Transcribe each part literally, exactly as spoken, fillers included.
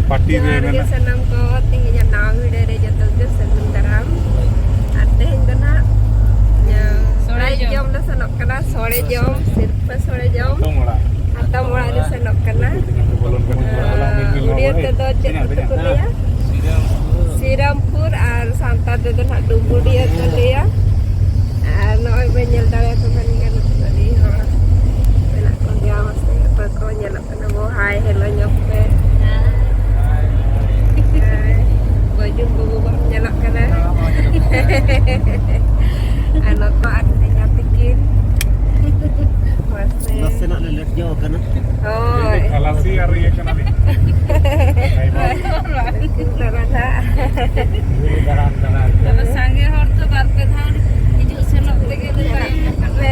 ᱯᱟᱴᱤ ᱨᱮ ᱡᱚᱦᱟᱨ ᱜᱮ ᱢᱮᱱᱟᱜ᱾ ᱥᱟᱱᱟᱢ ᱠᱚ, ᱛᱮᱦᱮᱧᱟᱜ ᱱᱟᱣᱟ ᱵᱷᱤᱰᱤᱭᱳ ᱨᱮ ᱡᱚᱛᱚ ᱜᱮ ᱥᱟᱹᱜᱩᱱ ᱫᱟᱨᱟᱢ᱾ ᱟᱨ ᱛᱮᱦᱮᱧ ᱫᱚ ᱱᱟᱦᱟᱜ, ᱤᱭᱟᱹ, ᱥᱚᱲᱮ ᱞᱟᱡ ᱡᱚᱢ᱾ ᱡᱚᱢ ᱞᱮ ᱥᱮᱱᱚᱜ ᱠᱟᱱᱟ, ᱥᱚᱲᱮ ᱡᱚᱢ, ᱥᱤᱨᱯᱟᱹ ᱥᱚᱲᱮ ᱡᱚᱢ᱾ ᱦᱟᱛᱚᱢ ᱚᱲᱟᱜ᱾ ᱦᱟᱛᱚᱢ ᱚᱲᱟᱜ ᱞᱮ ᱥᱮᱱᱚᱜ ᱠᱟᱱᱟ᱾ ᱵᱚᱞᱚᱱ ᱠᱟᱱᱟ᱾ ᱟᱨ ᱩᱲᱤᱭᱟ ᱛᱮᱫᱚ ᱪᱮᱫ ᱠᱚ ᱞᱟᱹᱭᱟ? ᱥᱤᱨᱟᱢᱯᱩᱨ ᱟᱨ ᱥᱟᱱᱛᱟᱲ ᱛᱮᱫᱚ ᱱᱟᱦᱟᱜ ᱰᱩᱢᱵᱩᱰᱤᱭᱟᱹ ᱠᱚ ᱞᱟᱹᱭᱟ᱾ ᱟᱨ ᱱᱚᱜᱼᱚᱭ ᱵᱮᱱ ᱧᱮᱞ ᱫᱟᱲᱮᱭᱟᱠᱚ ᱠᱟᱱ ᱜᱮᱭᱟ, ᱱᱩᱠᱩ ᱟᱹᱰᱤ ᱦᱚᱲ ᱢᱮᱱᱟᱜ ᱠᱚᱜᱮᱭᱟ, ᱢᱟᱥᱮ ᱚᱠᱚᱭ ᱠᱚ ᱧᱮᱞᱚᱜ ᱠᱟᱱᱟ ᱵᱚ, ᱦᱟᱭ ᱦᱮᱞᱳ ᱧᱚᱜ ᱯᱮ᱾ ᱦᱟᱭ᱾ ᱵᱟᱹᱡᱩᱱ ᱵᱟᱹᱵᱩ ᱵᱟᱢ ᱧᱮᱞᱚᱜ ᱠᱟᱱᱟ᱾ ᱟᱨ ᱱᱚᱛᱮ ᱟᱨ ᱛᱤᱧᱟ ᱛᱤᱠᱤᱱ᱾ ᱢᱟᱥᱮ᱾ ᱱᱟᱥᱮᱱᱟᱜ ᱞᱮ ᱞᱮᱴ ᱧᱚᱜ ᱠᱟᱱᱟ᱾ ᱦᱳᱭ᱾ ᱠᱷᱟᱞᱟᱥᱤ ᱟᱨ ᱤᱭᱟᱹ ᱠᱟᱱᱟᱞᱤᱧ᱾ ᱛᱤᱠᱤᱱ ᱛᱚᱨᱟ ᱱᱟᱜ᱾ ᱫᱟᱬᱟᱱ, ᱫᱟᱬᱟᱱ᱾ ᱟᱫᱚ ᱥᱟᱸᱜᱮ ᱦᱚᱲ ᱛᱚ ᱵᱟᱨ ᱯᱮ ᱫᱷᱟᱣ ᱦᱤᱡᱩᱜ ᱥᱮᱱᱚᱜ ᱛᱮᱜᱮ ᱞᱮ ᱛᱟᱭᱚᱢ ᱟᱠᱟᱱᱟ᱾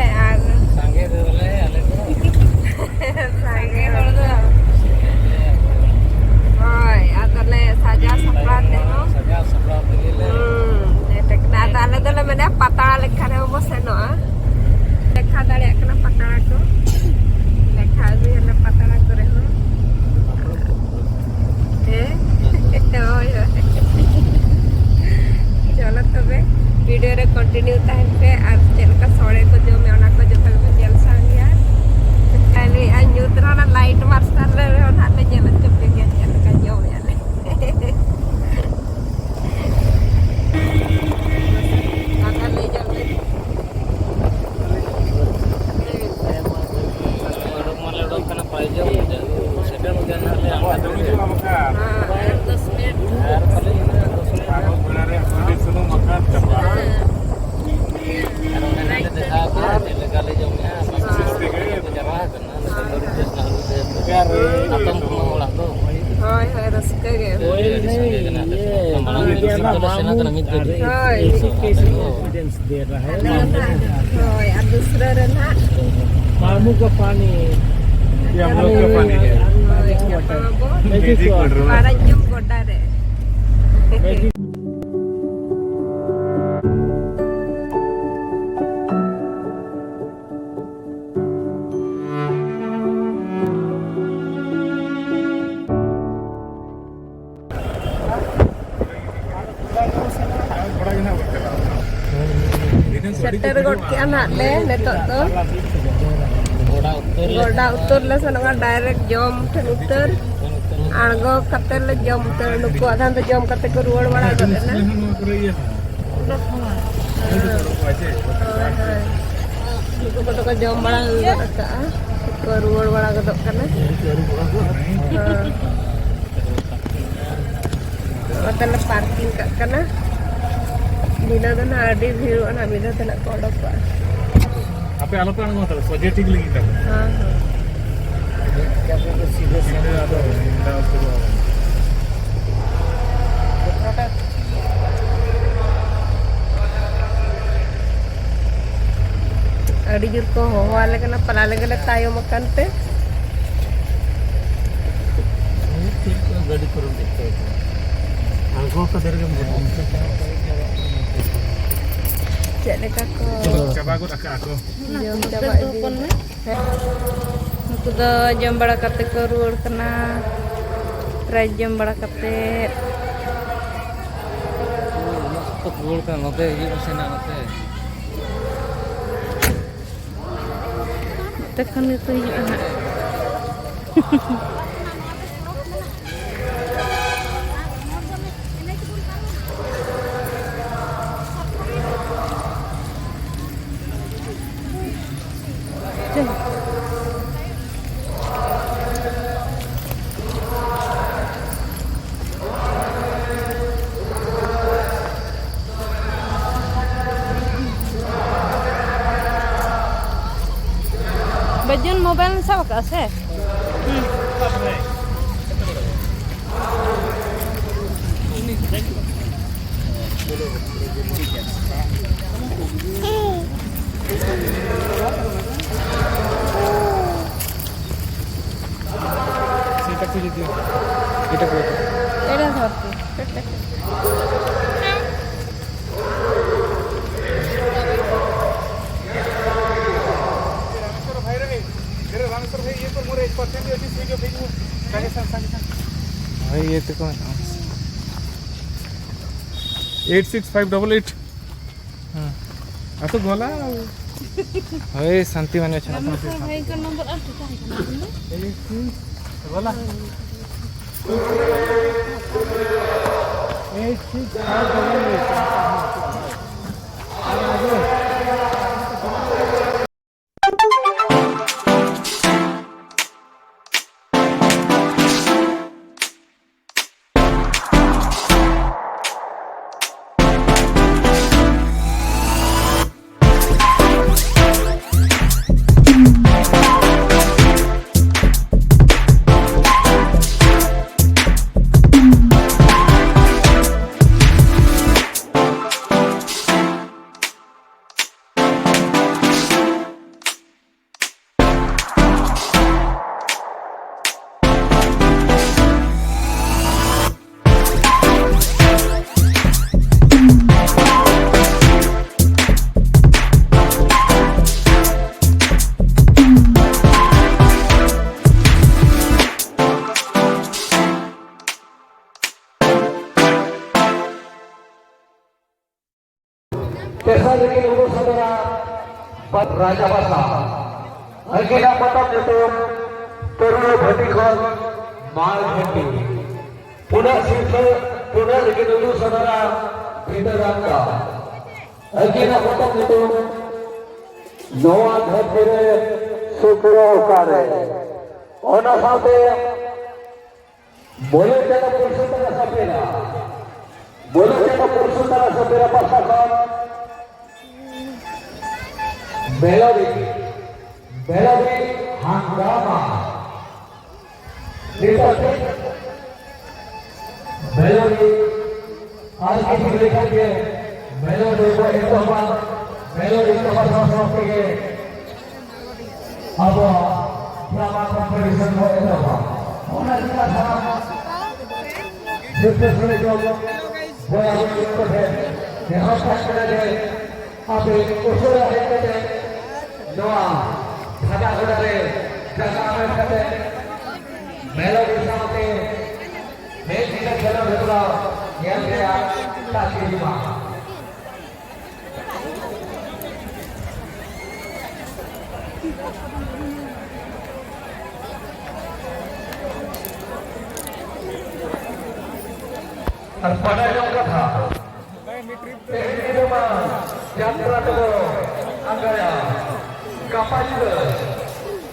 ᱦᱳᱭ᱾ ᱦᱳᱭ, ᱟᱨ ᱫᱩᱥᱨᱟᱹ ᱨᱮ ᱱᱟᱦᱟᱜ ᱢᱟᱢᱩ ᱠᱟ ᱯᱟᱱᱤ᱾ ᱦᱳᱭ, ᱧᱟᱯᱟᱢ ᱟᱵᱚ ᱢᱟᱨᱟᱝ ᱧᱚᱜ ᱜᱚᱰᱟ ᱨᱮ᱾ ᱥᱮᱴᱮᱨ ᱜᱚᱫ ᱠᱮᱜᱼᱟ ᱱᱟᱜ ᱞᱮ ᱱᱤᱛᱚᱜ ᱫᱚ᱾ ᱜᱚᱰᱟ ᱩᱛᱟᱹᱨ ᱞᱮ ᱥᱮᱱᱚᱜᱼᱟ, direct ᱡᱚᱢ ᱴᱷᱮᱱ ᱩᱛᱟᱹᱨ᱾ ᱟᱬᱜᱚ ᱠᱟᱛᱮ ᱞᱮ ᱡᱚᱢ ᱩᱛᱟᱹᱨ᱾ ᱱᱩᱠᱩ ᱟᱫᱷᱟᱱ ᱫᱚ ᱡᱚᱢ ᱠᱟᱛᱮ ᱠᱚ ᱨᱩᱣᱟᱹᱲ ᱵᱟᱲᱟ ᱜᱚᱫ ᱮᱱᱟ᱾ ᱦᱳᱭ, ᱦᱳᱭ᱾ ᱱᱩᱠᱩ ᱠᱚᱫᱚ ᱠᱚ ᱡᱚᱢ ᱵᱟᱲᱟ ᱜᱚᱫ ᱟᱠᱟᱜᱼᱟ, ᱠᱚ ᱨᱩᱣᱟᱹᱲ ᱵᱟᱲᱟ ᱜᱚᱫᱚᱜ ᱠᱟᱱᱟ᱾ ᱦᱮᱸ᱾ ᱱᱚᱛᱮ ᱞᱮ parking ᱠᱟᱜ ᱠᱟᱱᱟ᱾ ᱫᱷᱤᱱᱟᱹᱝ ᱫᱚ ᱱᱟᱦᱟᱜ ᱟᱹᱰᱤ ᱵᱷᱤᱲᱚᱜᱼᱟ ᱱᱟᱦᱟᱜ, ᱢᱤᱫ ᱫᱷᱟᱣ ᱛᱮ ᱱᱟᱦᱟᱜ ᱠᱚ ᱚᱰᱚᱠᱚᱜᱼᱟ᱾ ᱟᱯᱮ ᱟᱞᱚᱯᱮ ᱟᱬᱜᱚ ᱦᱟᱛᱟᱲᱟ, ᱥᱚᱡᱷᱮ ᱴᱷᱤᱠ ᱞᱤᱸᱜᱤᱱ ᱛᱟᱵᱚᱱ᱾ ᱦᱮᱸ, ᱦᱮᱸ᱾ ᱤᱱᱟᱹ ᱟᱫᱚ ᱤᱱᱟᱹ ᱟᱫᱚ ᱟᱹᱰᱤ ᱡᱳᱨ ᱠᱚ ᱦᱚᱦᱚᱣᱟᱞᱮ ᱠᱟᱱᱟ, ᱯᱟᱞᱟ ᱞᱮ ᱜᱮᱞᱮ ᱛᱟᱭᱚᱢ ᱟᱠᱟᱱ ᱛᱮ᱾ ᱴᱷᱤᱠ ᱜᱟᱹᱰᱤ ᱠᱚᱨᱮᱢ ᱫᱮᱡ ᱠᱚᱜᱼᱟ᱾ ᱟᱬᱜᱚ ᱠᱟᱛᱮ ᱨᱮᱜᱮᱢ ᱵᱚᱞᱚ᱾ ᱪᱮᱫ ᱞᱮᱠᱟ ᱠᱚ ᱪᱟᱵᱟ ᱜᱚᱫ ᱟᱠᱟᱜᱼᱟ ᱠᱚ᱾ ᱡᱚᱢ ᱪᱟᱵᱟ ᱤᱫᱤ᱾ ᱱᱩᱠᱩ ᱫᱚ ᱡᱚᱢ ᱵᱟᱲᱟ ᱠᱟᱛᱮ ᱠᱚ ᱨᱩᱣᱟᱹᱲ ᱠᱟᱱᱟ᱾ prize ᱡᱚᱢ ᱵᱟᱲᱟ ᱠᱟᱛᱮ᱾ ᱩᱱᱟᱹᱜ ᱥᱚᱠᱛᱚ ᱠᱚ ᱨᱩᱣᱟᱹᱲ ᱠᱟᱱᱟ, ᱱᱚᱛᱮ ᱦᱤᱡᱩᱜ ᱢᱮᱥᱮ ᱱᱟ, ᱱᱚᱛᱮ᱾ ᱱᱚᱛᱮ ᱠᱷᱚᱱ ᱜᱮᱠᱚ ᱦᱤᱡᱩᱜᱼᱟ ᱦᱟᱸᱜ᱾ ᱵᱟᱹᱡᱩᱱ ᱢᱳᱵᱟᱭᱤᱞ ᱥᱟᱵ ᱟᱠᱟᱫᱼᱟ ᱥᱮ? ᱦᱩᱸ᱾ এটা খুঁজে দিও। এটা করে দিও। এটা ধরতে। ভাই, ইয়ে তো কই? Eight six five double eight. হুম। এত গলা। ওই শান্তি মানে আছে না। ভাইঙ্কর নম্বর আর তো কাহিনী। এইট সিক্স গলা। Eight six five double eight. ᱛᱮᱥᱟᱨ ᱨᱮᱠᱤᱱ ᱩᱰᱩᱠ ᱥᱚᱫᱚᱨᱟ ᱨᱟᱡᱟ ᱵᱟᱥᱟ᱾ ᱟᱹᱠᱤᱱᱟᱜ ᱯᱚᱛᱚᱵ ᱧᱩᱛᱩᱢ ᱛᱟᱹᱨᱩᱭᱟᱹ ᱵᱷᱟᱹᱴᱤ ᱠᱷᱚᱱ ᱢᱟᱲ ᱜᱷᱟᱹᱴᱤ᱾ ᱯᱩᱱᱟᱜ ᱥᱤᱨᱯᱷᱟᱹ, ᱯᱩᱱᱟᱜ ᱨᱮᱠᱤᱱ ᱩᱰᱩᱠ ᱥᱚᱫᱚᱨᱟ ᱵᱷᱤᱛᱟᱹᱨ ᱟᱢᱫᱟ᱾ ᱟᱹᱠᱤᱱᱟᱜ ᱯᱚᱛᱚᱵ ᱧᱩᱛᱩᱢ ᱱᱚᱣᱟ ᱫᱷᱟᱹᱨᱛᱤ ᱨᱮ ᱥᱩᱠᱨᱚ ᱚᱠᱟᱨᱮ᱾ ᱚᱱᱟ ᱥᱟᱶᱛᱮ ᱵᱚᱞᱚ ᱪᱟᱸᱫᱚ ᱯᱩᱨᱩᱥᱳᱛᱛᱚᱢ ᱥᱟᱯᱮᱨᱟ, ᱵᱚᱞᱚ ᱪᱟᱸᱫᱚ ᱯᱩᱨᱩᱥᱳᱛᱛᱚᱢ ᱥᱟᱯᱮᱨᱟ ᱯᱟᱦᱴᱟ ᱠᱷᱚᱱ ᱵᱮᱞᱚᱨᱤ, ᱵᱮᱞᱚᱨᱤ ᱦᱟᱝᱜᱟᱢᱟ᱾ ᱱᱤᱛᱚᱜ ᱵᱮᱞᱚᱨᱤ ᱟᱨ ᱠᱤᱪᱷᱩ ᱞᱮᱠᱷᱟᱱ ᱜᱮ ᱢᱮᱞᱳᱰᱤ ᱵᱚ ᱮᱛᱚᱦᱚᱵᱟ᱾ ᱢᱮᱞᱳᱰᱤ ᱮᱛᱚᱦᱚᱵ ᱥᱟᱶ ᱥᱟᱶ ᱛᱮᱜᱮ ᱟᱵᱚ ᱰᱨᱟᱢᱟ ᱠᱚᱢᱯᱤᱴᱤᱥᱚᱱ ᱵᱚ ᱮᱛᱚᱦᱚᱵᱟ᱾ ᱚᱱᱟ ᱪᱮᱛᱟᱱ ᱥᱟᱱᱟᱢ ᱥᱤᱨᱯᱟᱹ ᱥᱚᱲᱮ ᱡᱚᱢ ᱵᱚᱭᱦᱟ ᱵᱚᱭᱦᱟ ᱠᱚ ᱴᱷᱮᱱ ᱱᱮᱦᱚᱨ ᱛᱟᱦᱮᱸ ᱠᱟᱱᱟ ᱡᱮ ᱟᱯᱮ ᱩᱥᱟᱹᱨᱟ ᱦᱮᱡ ᱠᱟᱛᱮ ᱱᱚᱣᱟ ᱯᱷᱟᱫᱟ ᱜᱚᱰᱟ ᱨᱮ ᱡᱟᱭᱜᱟ ᱦᱟᱢᱮᱴ ᱠᱟᱛᱮ ᱢᱮᱞᱳᱰᱤ ᱥᱟᱶᱛᱮ ᱢᱤᱫ ᱧᱤᱫᱟᱹ ᱠᱷᱮᱞᱳᱰ ᱦᱮᱯᱨᱟᱣ ᱧᱮᱞ ᱨᱮᱭᱟᱜ ᱛᱟᱹᱜᱤ ᱦᱩᱭᱩᱜᱼᱟ᱾ ᱟᱨ ᱵᱟᱰᱟᱭ ᱡᱚᱝ ᱠᱟᱛᱷᱟ, ᱛᱮᱦᱮᱧ ᱧᱤᱫᱟᱹ ᱢᱟ ᱡᱟᱛᱨᱟ ᱛᱮᱵᱚ ᱟᱸᱜᱟᱭᱟ᱾ ᱜᱟᱯᱟ ᱧᱤᱫᱟᱹ,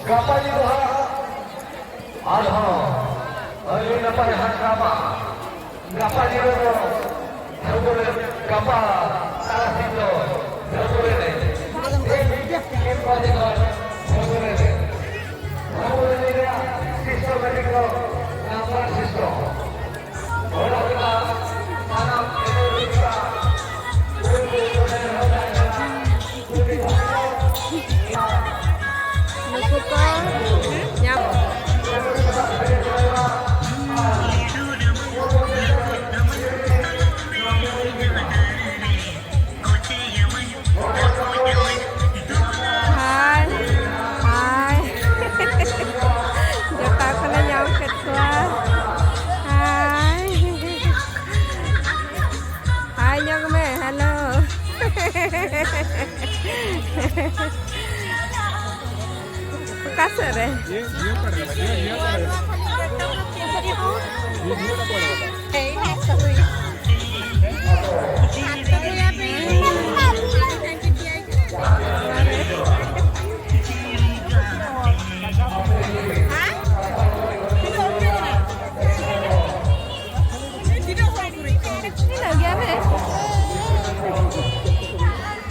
ᱜᱟᱯᱟ ᱧᱤᱫᱟᱹ ᱦᱟᱸᱜ ᱟᱨᱦᱚᱸ ᱟᱹᱰᱤ ᱱᱟᱯᱟᱭ ᱦᱟᱸᱜ ᱰᱨᱟᱢᱟ᱾ ᱜᱟᱯᱟ ᱧᱤᱫᱟᱹ ᱫᱚ ᱡᱷᱟᱹᱜᱩᱲ ᱮᱱᱮᱡ, ᱜᱟᱯᱟ ᱛᱟᱨᱟᱥᱤᱧ ᱫᱚ ᱡᱷᱟᱹᱜᱩᱲ ᱮᱱᱮᱡ᱾ ᱛᱤᱱ ᱵᱟᱡᱮ ᱠᱷᱚᱱ ᱡᱷᱟᱹᱜᱩᱲ ᱮᱱᱮᱡ᱾ ᱡᱷᱟᱹᱜᱩᱲ ᱮᱱᱮᱡ ᱨᱮᱭᱟᱜ systematic ᱫᱚ number system᱾ ᱚᱱᱟ ᱞᱮᱠᱟ ᱥᱟᱱᱟᱢ ᱮᱱᱮᱡ ᱨᱮᱭᱟᱜ ᱱᱩᱠᱩ ᱠᱚ ᱧᱟᱢ᱾ ᱦᱟᱭ, ᱦᱟᱭ᱾ ᱡᱚᱴᱟᱣ ᱠᱚᱞᱮ ᱧᱟᱢ ᱠᱮᱫ ᱠᱚᱣᱟ᱾ ᱦᱟᱭ᱾ ᱦᱟᱭ ᱧᱚᱜ ᱢᱮ, ᱦᱮᱞᱳ᱾ ᱚᱠᱟ ᱥᱮᱫ ᱨᱮ? ᱧᱮᱞᱚᱜ ᱜᱮᱭᱟ ᱞᱮ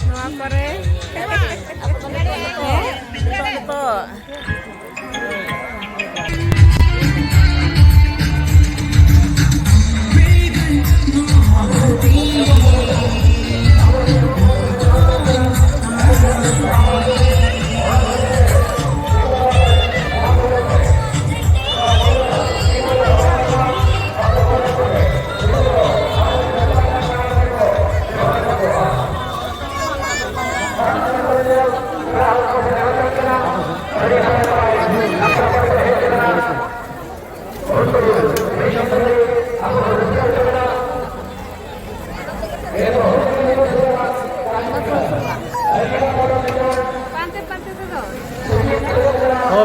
ᱱᱚᱣᱟ ᱠᱚᱨᱮ᱾ ᱦᱮᱸ?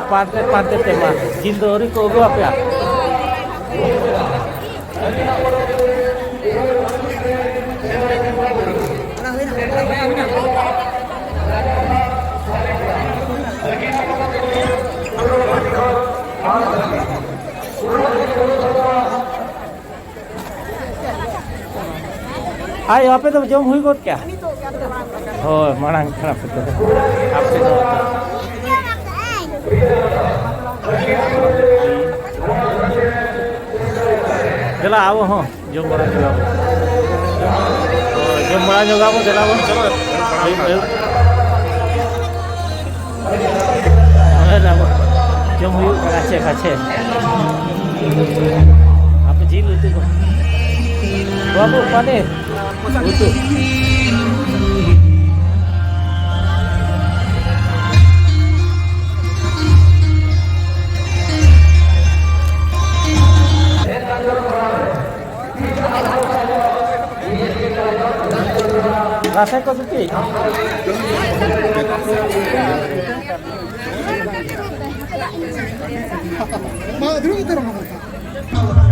ᱯᱟᱱᱛᱮ ᱯᱟᱱᱛᱮ ᱛᱮ ᱢᱟ, ᱡᱤᱞ ᱫᱚ ᱟᱹᱣᱨᱤ ᱠᱚ ᱟᱹᱜᱩ ᱟᱯᱮᱭᱟ᱾ ᱟᱭᱳ, ᱟᱯᱮ ᱫᱚ ᱡᱚᱢ ᱦᱩᱭ ᱜᱚᱫ ᱠᱮᱜᱼᱟ? ᱦᱳᱭ, ᱢᱟᱲᱟᱝ ᱠᱟᱱᱟ ᱯᱮ ᱛᱚᱵᱮ᱾ ᱟᱯᱮ ᱫᱚ ᱫᱮᱞᱟ, ᱟᱵᱚ ᱦᱚᱸ ᱡᱚᱢ ᱵᱟᱲᱟ ᱧᱚᱜᱟᱵᱚᱱ᱾ ᱦᱳᱭ, ᱡᱚᱢ ᱵᱟᱲᱟ ᱧᱚᱜᱟᱵᱚᱱ, ᱫᱮᱞᱟ ᱵᱚᱱ᱾ ᱟᱹᱭᱩᱵ, ᱟᱹᱭᱩᱵ᱾ ᱟᱨ ᱟᱵᱚ ᱡᱚᱢ ᱦᱩᱭᱩᱜ ᱠᱟᱱᱟ ᱪᱮᱫ ᱯᱟᱪᱷᱮ? ᱟᱯᱮ ᱡᱤᱞ ᱩᱛᱩ ᱠᱚ᱾ ᱵᱟᱹᱵᱩ, ᱯᱟᱱᱤᱨ ᱩᱛᱩ᱾ ᱨᱟᱥᱮ ᱠᱚ ᱪᱩᱴᱤ᱾ ᱢᱟ ᱫᱩᱲᱩᱵ ᱩᱛᱟᱹᱨᱚᱜ ᱢᱮ᱾